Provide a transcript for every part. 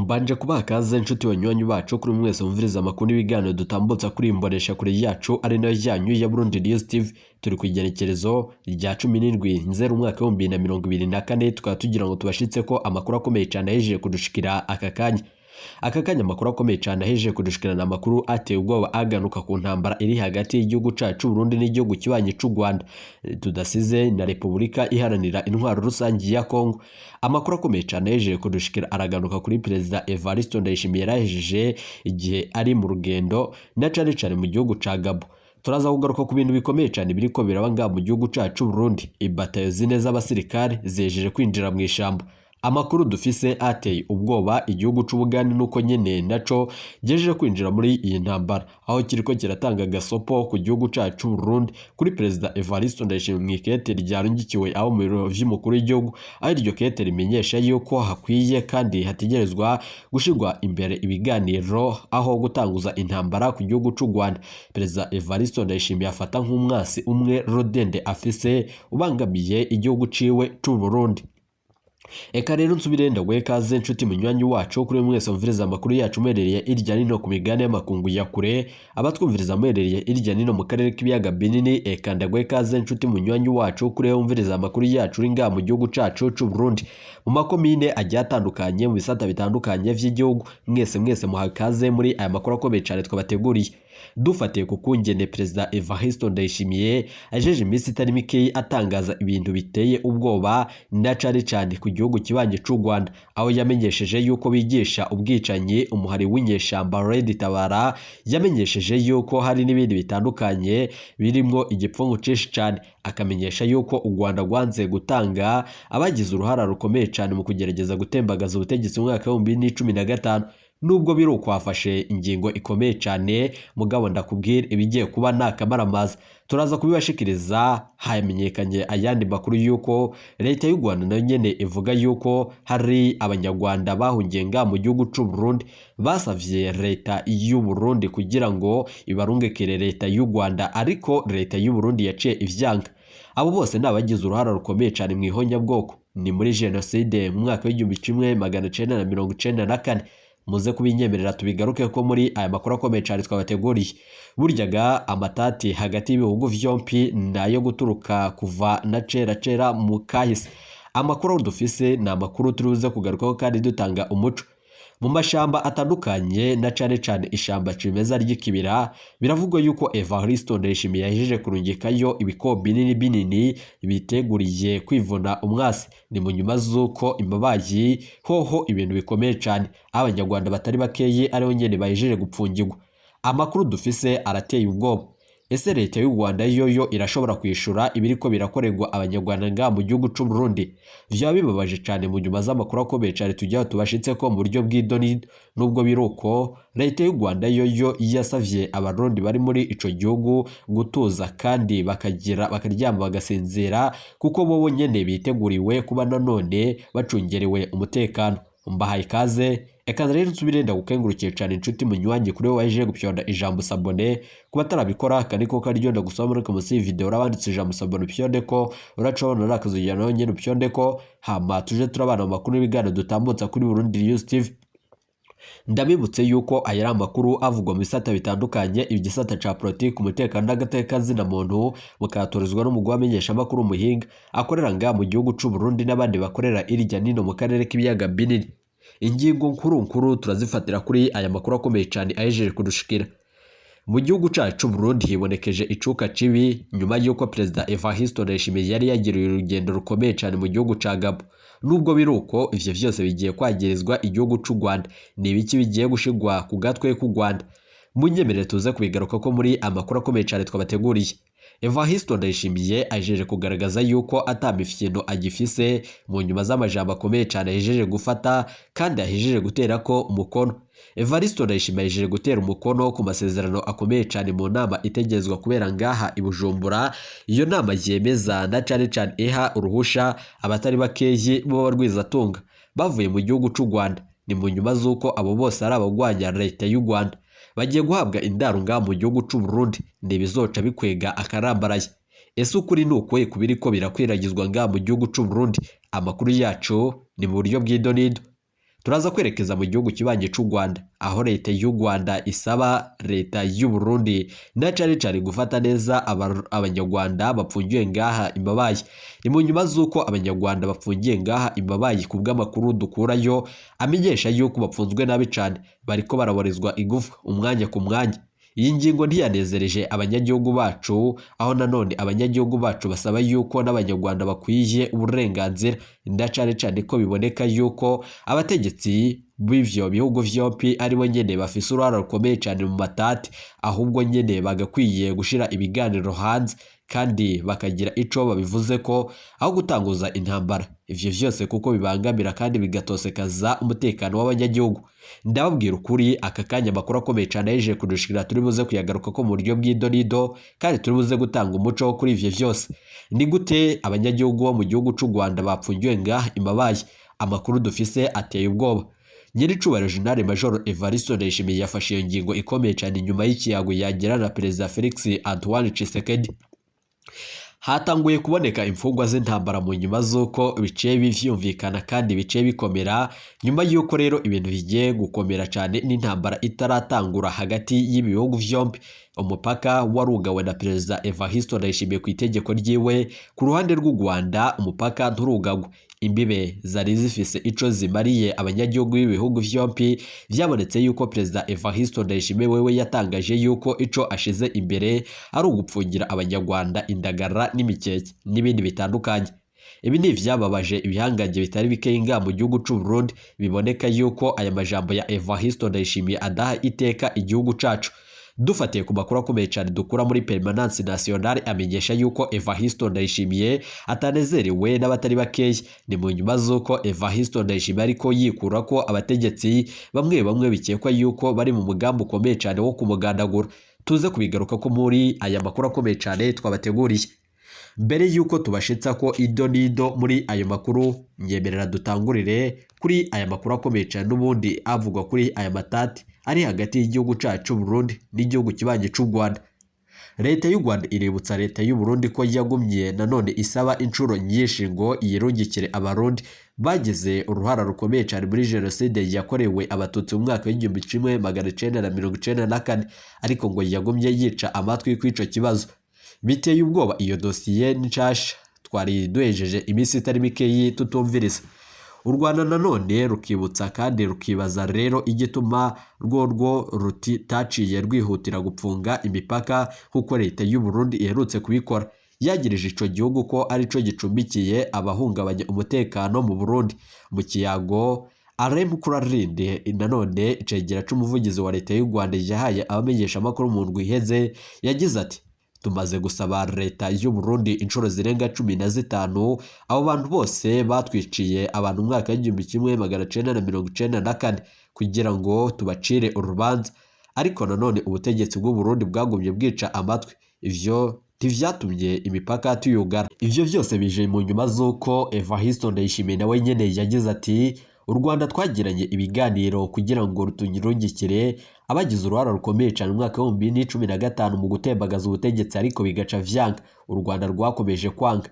Mbanje kubaha kaze nshuti banywanyi bacu, kuri mwese mumviriza amakuru n'ibiganiro dutambutsa kuri imbonesha kure yacu, ari nayo yanyu ya Burundi News TV. Turi ku igenekerezo rya 17 Nzero umwaka w'2024, tukaba tugira ngo tubashitse ko amakuru akomeye cyane ahejeje kudushikira aka kanya. Aka kanya amakuru akomeye cyane ahejeje kudushikirana, amakuru ateye ubwoba aganuka ku ntambara iri hagati y'igihugu cacu Burundi n'igihugu kibanyi c'u Rwanda, tudasize na Repubulika Iharanira Intwaro Rusangi ya Kongo. Amakuru akomeye cyane ahejeje kudushikira araganuka kuri Perezida Evariste Ndayishimiye yarahejeje igihe ari mu rugendo na cane cane mu gihugu ca Gabon. Turaza kugaruka ku bintu bikomeye cyane biriko biraba ngaha mu gihugu cacu Burundi. Ibatayo 4 z'abasirikare zejeje kwinjira mu ishamba. Amakuru dufise ateye ubwoba, igihugu c'Ubugande nuko nyene naco gejeje kwinjira muri iyi ntambara, aho kiriko kiratanga gasopo ku gihugu cacu Burundi, kuri Perezida Evariste Ndayishimiye mw'ikete ryarungikiwe abo mu biro vy'umukuru w'igihugu, aho iryo kete rimenyesha yuko hakwiye kandi hategerezwa gushirwa imbere ibiganiro aho gutanguza intambara ku gihugu c'u Rwanda. Perezida Evariste Ndayishimiye afata nk'umwasi umwe rudende afise ubangamiye igihugu ciwe c'u Burundi. Eka rero nsubire ndaguhe kaze nshuti munywanyi wacu, kuri mwese mumviriza amakuru yacu muherereye irya nino ku migabane y'amakungu ya kure, abatwumviriza muherereye irya nino mu karere k'ibiyaga binini. Eka ndaguhe kaze nshuti munywanyi wacu, kuri wumviriza amakuru yacu uri ngaha mu gihugu cacu c'u Burundi, mu makomine agiye atandukanye, mu bisata bitandukanye vy'igihugu. Mwese mwese muhawe kaze muri aya makuru akomeye cane twabateguriye, dufatiye ku kungene Perezida Evariste Ndayishimiye ajeje iminsi itari mikeyi atangaza ibintu biteye ubwoba, na cane cane ku gihugu kibanyi c'u Rwanda, aho yamenyesheje yuko bigisha ubwicanyi umuhari w'inyeshamba Red Tabara. Yamenyesheje yuko hari n'ibindi bitandukanye birimwo igipfungu cinshi cane, akamenyesha yuko u Rwanda rwanze gutanga abagize uruhara rukomeye cane mu kugerageza gutembagaza ubutegetsi mu mwaka w'2015. Nubwo biri uko, hafashe ingingo ikomeye cyane. Mugabo ndakubwira, ibigiye kuba nta kamaramaza, turaza kubibashikiriza. Hamenyekanye ayandi makuru y'uko leta y'u Rwanda nayo nyene ivuga yuko hari Abanyarwanda bahungiye ngaha mu gihugu c'u Burundi, basavye leta y'u Burundi kugira ngo ibarungikire leta y'u Rwanda, ariko leta y'u Burundi yaciye ivyanga. Abo bose ni abagize uruhara rukomeye cyane mu ihonyabwoko, ni muri jenoside mu mwaka w'1994. Muze kubinyemerera tubigaruke ko muri aya makuru akomeye cyane twabateguriye. Buryaga amatati hagati y'ibihugu vyompi nayo guturuka kuva na cera cera mu kahise. Amakuru dufise ni amakuru turi buze kugarukaho kandi dutanga umuco. Mu mashamba atandukanye, na cane cane ishamba cimeza ry'ikibira, biravugwa yuko Evariste Ndayishimiye yahejeje kurungikayo ibiko binini binini biteguriye kwivuna umwasi. Ni mu nyuma z'uko imbabayi hoho ibintu bikomeye cane, aho Abanyarwanda batari bakeyi ariho nyene bahejeje gupfungirwa. Amakuru dufise arateye ubwoba. Ese leta y'u Rwanda yoyo irashobora kwishura ibiriko birakorerwa Abanyarwanda ngaha mu gihugu c'u Burundi? Vyaba bibabaje cane. Mu nyuma z'amakuru akomeye cane tujya tubashitse ko mu buryo bw'idoni. Nubwo biri uko, leta y'u Rwanda yoyo yasavye Abarundi bari muri ico gihugu gutuza kandi bakagira bakaryama bagasinzira, kuko bobo nyene biteguriwe kuba nanone bacungerewe umutekano. Mbahaye ikaze. Eka rero nsubire ndagukengurukiye cyane inshuti munywanyi, kuri wowe waje gupyonda ijambo s'abonner. Kuba atarabikora, aka niko karyo ndagusaba muri munsi y'iyi video urabanditse ijambo s'abonner, upyonde ko uracabona uri akazogera nawe nyene upyonde ko, hama tuje turabana mu makuru n'ibiganiro dutambutsa kuri Burundi News TV. Ndabibutse yuko aya ari amakuru avugwa mu bisata bitandukanye, igisata ca politiki, umutekano n'agateka zina muntu, mukatorizwa n'umugwi w'amenyeshamakuru Umuhinga akorera ngaha mu gihugu c'u Burundi n'abandi bakorera irya nino mu karere k'ibiyaga binini. Ingingo nkuru nkuru turazifatira kuri aya makuru akomeye cyane ahejeje kudushikira. Mu gihugu cacu Burundi hibonekeje icuka cibi nyuma y'uko Perezida Evariste Ndayishimiye yari yagiriye urugendo rukomeye cyane mu gihugu ca Gabon. Nubwo biri uko, ivyo vyose bigiye kwagirizwa igihugu c'u Rwanda. Ni ibiki bigiye gushigwa ku gatwe k'u Rwanda? Munyemerere tuze kubigaruka ko muri amakuru akomeye cyane twabateguriye. Evariste Ndayishimiye ajeje kugaragaza yuko ata mifyino agifise, mu nyuma z'amajambo akomeye cyane ahejeje gufata kandi ahejeje gutera ko umukono. Evariste Ndayishimiye ahejeje gutera umukono ku masezerano akomeye cyane mu nama itegerezwa kubera ngaha i Bujumbura. Iyo nama yemeza na cane cane iha uruhusha abatari bakeyi b'abarwizatunga bavuye mu gihugu c'u Rwanda. Ni mu nyuma z'uko abo bose ari abagwanya leta y'u Rwanda, bagiye guhabwa indaro ngaha mu gihugu c'u Burundi. Ni ibizoca bikwega akarambaraye. Ese ukuri ni ukuhe ku biriko birakwiragizwa ngaha mu gihugu c'u Burundi? Amakuru yacu ni mu buryo bw'idonido. Turaza kwerekeza mu gihugu kibanye c'u Rwanda, aho leta y'u Rwanda isaba leta y'u Burundi na cane cane gufata neza abanyarwanda bapfungiwe ngaha imbabayi. Ni mu nyuma z'uko abanyarwanda bapfungiye ngaha imbabayi, ku bw'amakuru dukurayo amenyesha yuko bapfunzwe nabi cane, bariko baraborezwa igufa umwanya ku mwanya. Iyi ngingo ntiyanezereje abanyagihugu bacu, aho nanone abanyagihugu bacu basaba yuko n'abanyarwanda bakwiye uburenganzira, na cane cane ko biboneka yuko abategetsi b'ivyo bihugu vyompi aribo nyene bafise uruhara rukomeye cane mu matati, ahubwo nyene bagakwiye gushira ibiganiro hanze kandi bakagira ico babivuze ko aho gutanguza intambara. Ivyo vyose kuko bibangamira kandi bigatosekaza umutekano w'abanyagihugu. Ndababwira ukuri, aka kanya amakuru akomeye cane yaje kudushikira, turi buze kuyagaruka ko mu buryo bw'idonido kandi turi buze gutanga umuco kuri ivyo vyose. Ni gute abanyagihugu bo mu gihugu c'u Rwanda bapfungiwe ngaha imabaye? Amakuru dufise ateye ubwoba. Nyiricubahiro Jenerali Major Evariste Ndayishimiye yafashe iyo ngingo ikomeye cane inyuma y'ikiyago yagirana na Perezida Felix Antoine Tshisekedi. Hatanguye kuboneka imfungwa z'intambara mu nyuma z'uko biciye bivyumvikana kandi biciye bikomera, nyuma y'uko rero ibintu bigiye gukomera cane n'intambara itaratangura hagati y'ibihugu vyombi. Umupaka warugawe na Perezida Evariste Ndayishimiye ku itegeko ryiwe. Ku ruhande rw'u Rwanda umupaka nturugagwa. Imbibe zari zifise ico zimariye abanyagihugu b'ibihugu vyompi. Vyabonetse yuko Perezida Evariste Ndayishimiye wewe yatangaje yuko ico ashize imbere ari ugupfungira abanyarwanda indagara n'imikeke n'ibindi bitandukanye. Ibi ni ivyababaje ibihangange bitari bikeyi ngaha mu gihugu c'u Burundi. Biboneka yuko aya majambo ya Evariste Ndayishimiye adaha iteka igihugu cacu. Dufatiye ku makuru akomeye cyane dukura muri Permanence Nationale, amenyesha yuko Evariste Ndayishimiye atanezerewe n'abatari bakeya. Ni mu nyuma z'uko Evariste Ndayishimiye ariko yikura ko abategetsi bamwe bamwe bikekwa yuko bari mu mugambi ukomeye cyane wo kumugandagura. Tuze kubigaruka ko muri aya makuru akomeye cyane twabateguriye. Mbere yuko tubashitsa ko ido n'ido muri ayo makuru, nyemerera dutangurire kuri aya makuru akomeye cyane n'ubundi avugwa kuri aya matati ari hagati y'igihugu cacu Burundi n'igihugu kibanye c'u Rwanda. Leta y'u Rwanda iributsa leta y'u Burundi ko yagumye nanone isaba inshuro nyinshi ngo yirungikire abarundi bagize uruhara rukomeye cyane muri jenoside yakorewe abatutsi mu mwaka w'1994, ariko ngo yagumye yica amatwi kw'ico kibazo. Biteye ubwoba, iyo dosiye ni nshasha twari duhejeje iminsi itari mikeyi tutumviriza. U Rwanda nanone rukibutsa kandi rukibaza rero igituma rwo rutaciye rwihutira gupfunga imipaka nk'uko leta y'u Burundi iherutse kubikora. Yagirije ico gihugu ko arico gicumbikiye abahungabanya umutekano mu Burundi. Mu kiyago Alain Mukurarinda, nanone icegera c'umuvugizi wa leta y'u Rwanda, yahaye abamenyesha amakuru mu ndwi iheze, yagize ati: tumaze gusaba leta y'u Burundi inshuro zirenga 15, abo bantu bose batwiciye abantu mu mwaka w'1994 kugira ngo tubacire urubanza, ariko nanone ubutegetsi bw'u Burundi bwagumye bwica amatwi. Ivyo ntivyatumye imipaka tuyugara. Ivyo vyose bije mu nyuma z'uko Evariste Ndayishimiye nawe nyene yagize ati: u Rwanda twagiranye ibiganiro kugira ngo rutunyirungikire abagize uruhara rukomeye cyane mu mwaka w'2015 mu gutembagaza ubutegetsi, ariko bigaca vyanga. U Rwanda rwakomeje kwanga,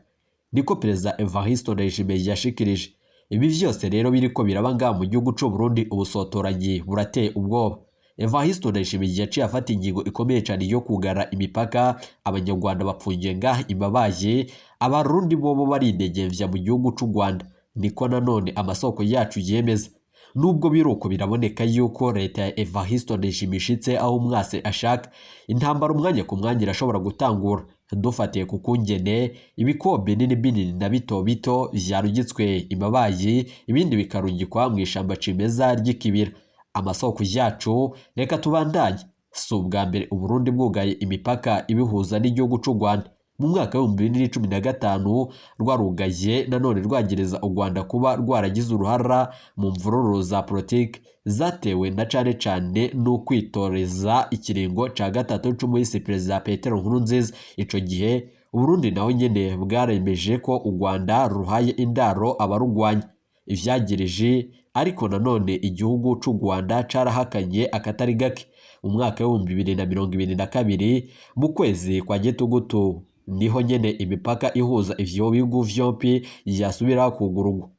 niko Perezida Evariste Ndayishimiye yashikirije. Ibi vyose rero biriko biraba ngaha mu gihugu c'u Burundi, ubusotoranyi burateye ubwoba. Evariste Ndayishimiye yaciye afata ingingo ikomeye cyane yo kugara imipaka, abanyarwanda bapfungiye ngaha imabaye, abarundi bobo baridegevya mu gihugu c'u Rwanda, niko nanone amasoko yacu yemeza. Nubwo biruko, biraboneka yuko leta ya Evariste Ndayishimiye ishitse aho umwase ashaka. Intambara umwanya ku mwanya irashobora gutangura. Dufatiye ku kungene ibikobo binini binini na bito bito vyarungitswe imabayi, ibindi bikarungikwa mu ishamba cimeza ry'ikibira. Amasoko yacu, reka tubandanye. Si ubwa mbere Uburundi bwugaye imipaka ibihuza n'igihugu c'u Rwanda. Mu mwaka w'2015 rwarugaye nanone rwagereza u Rwanda kuba rwaragize uruhara mu mvururu za politiki zatewe na cane cane n'ukwitoreza ikiringo ca gatatu c'umuhisi Perezida Petero Nkurunziza. Ico gihe Uburundi naho nyene bwaremeje ko u Rwanda ruhaye indaro abarugwanya, ivyagirije, ariko nanone igihugu c'u Rwanda carahakanye akatari gake. Mu mwaka w'2022 mu kwezi kwa Gitugutu niho nyene imipaka ihuza ivyo bihugu vyompi yasubira kugurugwa.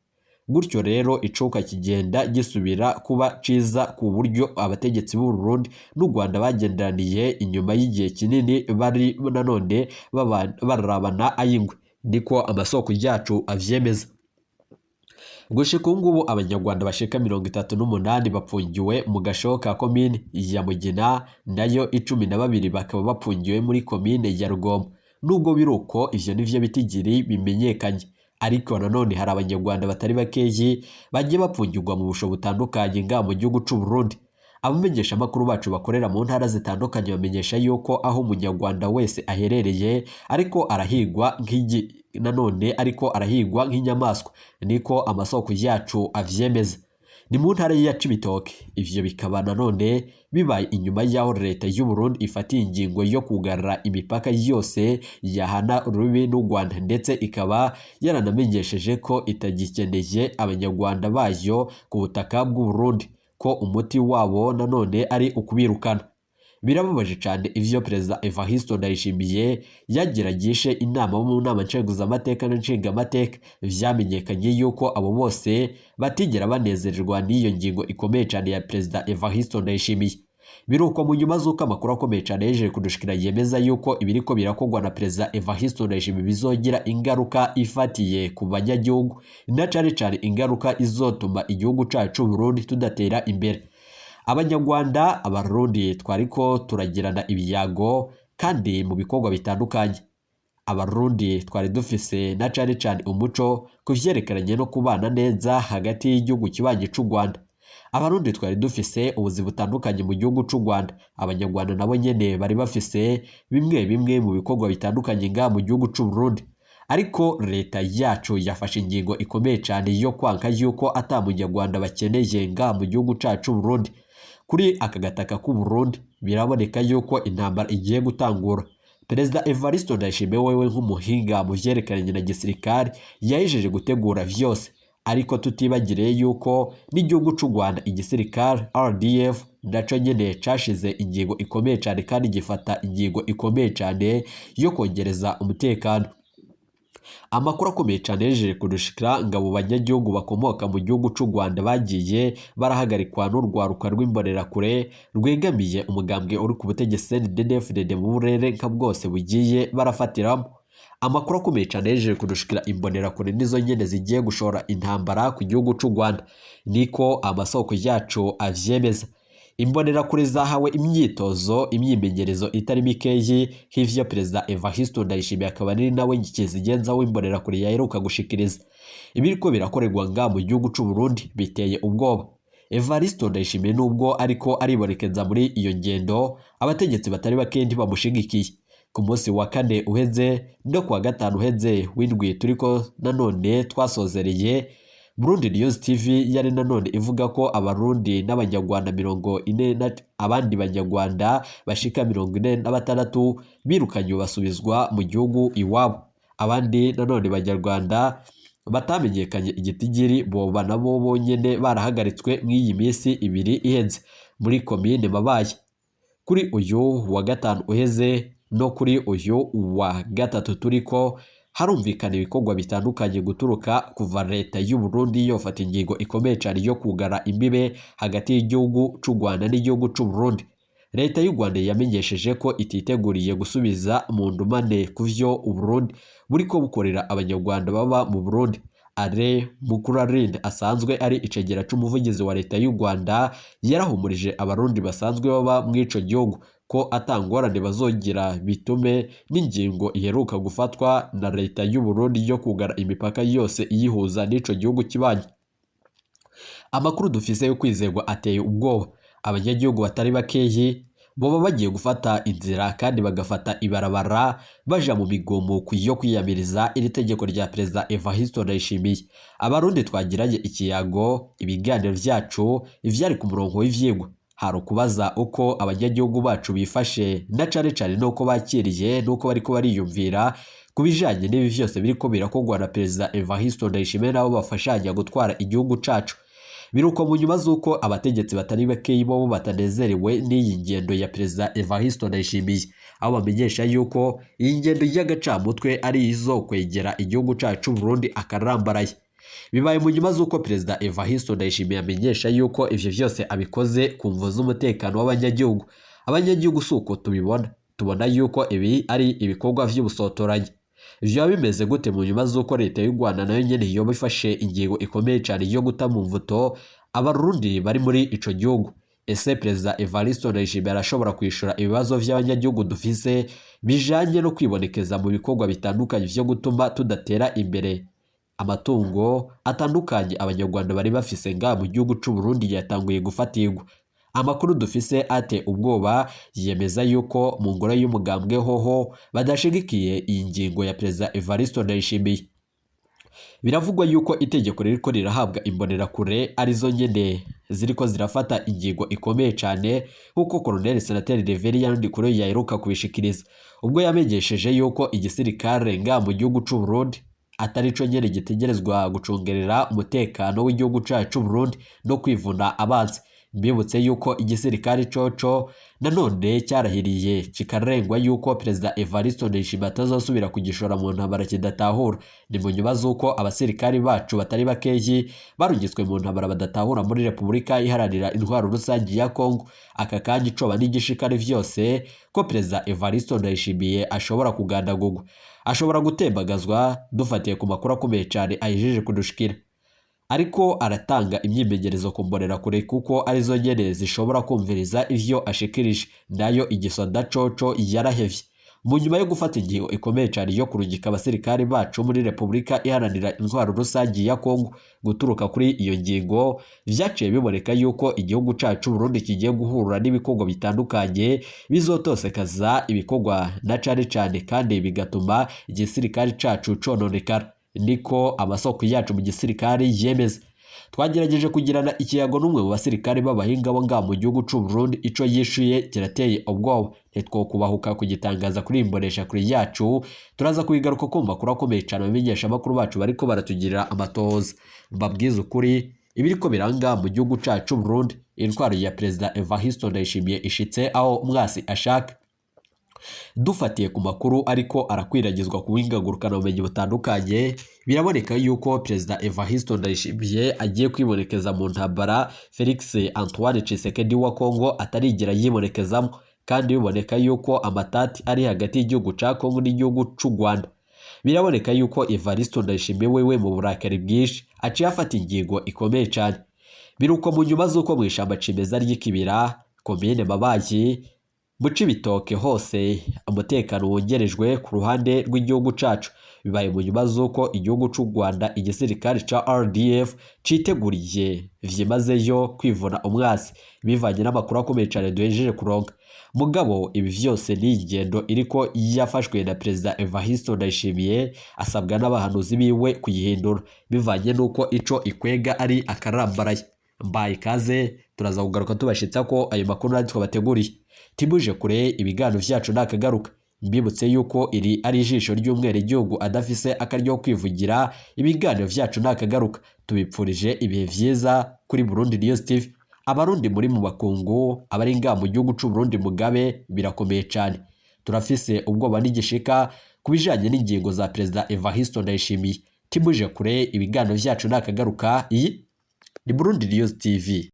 Gutyo rero icuka kigenda gisubira kuba ciza ku buryo abategetsi b'u Burundi n'u Rwanda bagenderaniye inyuma y'igihe kinini bari nanone bararabana ay'ingwe, niko amasoko yacu avyemeza. Gushika ubu ngubu abanyarwanda bashika 38 bapfungiwe mu gasho ka komine ya Mugina, nayo 12 bakaba bapfungiwe muri komine ya Rugombo. Nubwo biri uko, ivyo nivyo bitigiri bimenyekanye, ariko nanone hari abanyarwanda batari bakeyi bagiye bapfungirwa mu busho butandukanye ngaha mu gihugu c'u Burundi. Abamenyeshamakuru bacu bakorera mu ntara zitandukanye bamenyesha yuko aho umunyarwanda wese aherereye ariko arahigwa nk'igi nanone ariko arahigwa nk'inyamaswa, niko amasoko yacu avyemeza. Ni mu ntara ya Cibitoke. Ivyo bikaba nanone bibaye inyuma y'aho leta y'u Burundi ifatiye ingingo yo kugarura imipaka yose yahana urubibi n'u Rwanda, ndetse ikaba yaranamenyesheje ko itagikeneye abanyarwanda bayo ku butaka bw'u Burundi, ko umuti wabo nanone ari ukubirukana. Birababaje cyane ivyo Perezida Evariste Ndayishimiye yagerageje inama mu nama nshingamateka na nshingamateka. Vyamenyekanye yuko abo bose batigera banezererwa n'iyo ngingo ikomeye cyane ya Perezida Evariste Ndayishimiye. Biruko mu nyuma z'uko amakuru akomeye cyane yejeje kudushikira yemeza yuko ibiriko birakorwa na Perezida Evariste Ndayishimiye bizogira ingaruka ifatiye ku banyagihugu, na cane cane ingaruka izotuma igihugu cacu Burundi tudatera imbere. Abanyarwanda, abarundi twariko turagirana ibiyago kandi mu bikorwa bitandukanye. Abarundi twari dufise na cane cane umuco ku vyerekeranye no kubana neza hagati y'igihugu kibanyi c'u Rwanda. Abarundi twari dufise ubuzi butandukanye mu gihugu c'u Rwanda. Abanyarwanda nabo nyene bari bafise bimwe bimwe mu bikorwa bitandukanye ngaha mu gihugu c'u Burundi. Ariko leta yacu yafashe ingingo ikomeye cane yo kwanka yuko ata munyarwanda bakeneye ngaha mu gihugu cacu Burundi. Kuri aka gataka k'u Burundi biraboneka yuko intambara igiye gutangura. Perezida Evariste Ndayishimiye wewe nk'umuhinga mu vyerekeranye na gisirikare yahejeje gutegura vyose, ariko tutibagiriye yuko n'igihugu c'u Rwanda igisirikare RDF naco nyene cashize ingingo ikomeye cane kandi gifata ingingo ikomeye cane yo kongereza umutekano. Amakuru akomeye cyane yejeje kudushikira ngo abo banyagihugu bakomoka mu gihugu c'u Rwanda bagiye barahagarikwa n'urwaruka rw'imbonerakure rwegamiye umugambwe uri ku butegetsi CNDD-FDD mu burere nka bwose bugiye barafatiramo. Amakuru akomeye cyane yejeje kudushikira, imbonerakure nizo nyene zigiye gushora intambara ku gihugu c'u Rwanda, niko amasoko yacu avyemeza. Imbonerakure zahawe imyitozo, imyimenyerezo itari mikeyi nk'ivyo Perezida Evariste Ndayishimiye akaba ari nawe kizigenza w'imbonerakure yaheruka gushikiriza. Ibiriko birakorerwa nga mu gihugu c'u Burundi biteye ubwoba. Evariste Ndayishimiye nubwo ariko aribonekeza muri iyo ngendo, abategetsi batari bake ntibamushigikiye. Ku munsi wa kane uheze no kuwa gatanu uheze w'indwi turiko nanone twasozereye, Burundi News TV yari nanone ivuga ko abarundi n'abanyarwanda 40 na abandi banyarwanda bashika 46 birukanywe basubizwa mu gihugu iwabo. Abandi nanone banyarwanda batamenyekanye igitigiri boba nabo bonyene barahagaritswe mw'iyi minsi ibiri iheze muri komine Mabayi. Kuri uyu wa gatanu uheze no kuri uyu wa gatatu turiko harumvikana ibikorwa bitandukanye guturuka kuva leta y'u Burundi yofata ingingo ikomeye cyane yo kugara imbibe hagati y'igihugu c'u Rwanda n'igihugu c'u Burundi. Leta y'u Rwanda yamenyesheje ko ititeguriye gusubiza mu ndumane ku vyo u Burundi buriko bukorera abanyarwanda baba mu Burundi. Alain Mukurarinda asanzwe ari icegera c'umuvugizi wa leta y'u Rwanda yarahumurije abarundi basanzwe baba mw'ico gihugu ko atangorane bazogira bitume n'ingingo iheruka gufatwa na leta y'u Burundi yo kugara imipaka yose iyihuza n'ico gihugu kibanyi. Amakuru dufise yo kwizerwa ateye ubwoba. Abanyagihugu batari bakeyi boba bagiye gufata inzira kandi bagafata ibarabara baja mu migomo yo kwiyamiriza iri tegeko rya Perezida Evariste Ndayishimiye. Abarundi twagiranye ikiyago, ibiganiro vyacu ivyari ku murongo w'ivyigwa hari ukubaza uko abanyagihugu bacu bifashe na cane cane nuko bakiriye nuko bariko bariyumvira ku bijanye n'ibi vyose biriko birakorwa na Perezida Evariste Ndayishimiye nabo bafashanya gutwara igihugu cacu. Biruko mu nyuma z'uko abategetsi batari bakeyi bo batanezerewe n'iyi ngendo ya Perezida Evariste Ndayishimiye, aho bamenyesha yuko iyi ngendo y'agacamutwe ari izo kwegera igihugu cacu Burundi akarambaraye. Bibaye mu nyuma z'uko Perezida Evariste Ndayishimiye amenyesha yuko ivyo vyose abikoze ku mvo z'umutekano w'abanyagihugu. Abanyagihugu si uko tubibona, tubona yuko ibi ari ibikorwa vy'ubusotoranyi. Vyoba bimeze gute mu nyuma z'uko leta y'u Rwanda nayo nyene yoba ifashe ingingo ikomeye cane yo guta mu mvuto abarundi bari muri ico gihugu? Ese Perezida Evariste Ndayishimiye arashobora kwishura ibibazo vy'abanyagihugu dufise bijanye no kwibonekeza mu bikorwa bitandukanye vyo gutuma tudatera imbere? Amatungo atandukanye abanyarwanda bari bafise ngaha mu gihugu c'u Burundi yatanguye gufatirwa. Amakuru dufise ate ubwoba yemeza yuko mu ngoro y'umugambwe hoho badashigikiye iyi ngingo ya Perezida Evariste Ndayishimiye. Biravugwa yuko itegeko ririko rirahabwa imbonerakure arizo nyene ziriko zirafata ingingo ikomeye cane, nk'uko Colonel Senateri Reverien Ndikuriyo yaheruka kubishikiriza ubwo yamenyesheje yuko igisirikare ngaha mu gihugu c'u Burundi atari co nyene gitegerezwa gucungerera umutekano w'igihugu cacu c'u Burundi no kwivuna abansi. Mbibutse yuko igisirikare coco nanone cyarahiriye kikarengwa yuko Perezida Evariste Ndayishimiye atazosubira kugishora mu ntambara kidatahura. Ni mu nyuma z'uko abasirikari bacu batari bakeyi barungitswe mu ntambara badatahura muri Repubulika Iharanira Intwaro Rusangi ya Kongo. Aka kanya icoba n'igishikari vyose ko Perezida Evariste Ndayishimiye ashobora kugandagurwa, ashobora gutembagazwa, dufatiye ku makuru akomeye cane ahejeje kudushikira. Ariko aratanga imyimenyerezo ku mbonerakure kuko arizo nyene zishobora kumviriza ivyo ashikirije. Nayo igisoda coco yarahevye mu nyuma yo gufata ingingo ikomeye cane yo kurungika abasirikari bacu muri Repubulika Iharanira Intwaro Rusangi ya Kongo. Guturuka kuri iyo ngingo vyaciye biboneka yuko igihugu cacu Burundi kigiye guhura n'ibikorwa bitandukanye bizotosekaza ibikorwa na cane cane, kandi bigatuma igisirikari cacu cononekara. Niko amasoko yacu mu gisirikare yemeza. Twagerageje kugirana ikiyago n'umwe mu basirikare b'abahinga bo ngaha mu gihugu c'u Burundi, ico yishuye kirateye ubwoba, ntitwokubahuka kugitangaza kuri imbonesha kure yacu. Turaza kubigaruka ko mu makuru akomeye cane abamenyesha amakuru bacu bariko baratugirira amatohoza. Mbabwize ukuri, ibiriko biranga mu gihugu cacu Burundi, intwaro ya Perezida Evariste Ndayishimiye ishitse aho umwasi ashaka. Dufatiye ku makuru ariko arakwiragizwa ku bumenyi butandukanye, biraboneka yuko Perezida Evariste Ndayishimiye agiye kwibonekeza mu ntambara Felix Antoine Tshisekedi wa Kongo atarigera yibonekezamo, kandi biboneka yuko amatati ari hagati y'igihugu ca Kongo n'igihugu c'u Rwanda. Biraboneka yuko Evariste Ndayishimiye wewe mu burakari bwinshi aciye afata ingingo ikomeye cane. Biruko mu nyuma z'uko mw'ishamba cimeza ry'ikibira komine Mabayi mu Cibitoke hose umutekano wongerejwe ku ruhande rw'igihugu cacu. Bibaye mu nyuma z'uko igihugu c'u Rwanda igisirikare ca RDF citeguriye vyimazeyo kwivuna umwasi, bivanye n'amakuru akomeye cane duhejeje kuronka. Mugabo ibi vyose ni ingendo iriko yafashwe na Perezida Evariste Ndayishimiye, asabwa n'abahanuzi biwe kuyihindura bivanye n'uko ico ikwega ari akarambaraye. Mbaye ikaze, turaza kugaruka tubashitsa ko ayo makuru natwe twabateguriye. Timuje kure, ibiganiro vyacu nakagaruka. Mbibutse yuko iri ari ijisho ry'umwenegihugu adafise akaryo kwivugira. Ibiganiro vyacu nakagaruka. Tubipfurije ibihe vyiza kuri Burundi News TV. Abarundi muri mu makungu, abari ngaha mu gihugu c'u Burundi mugabe, birakomeye cane. Turafise ubwoba n'igishika ku bijanye n'ingingo za Perezida Evariste Ndayishimiye. Timuje kure, ibiganiro vyacu nakagaruka. Iyi ni Burundi News TV.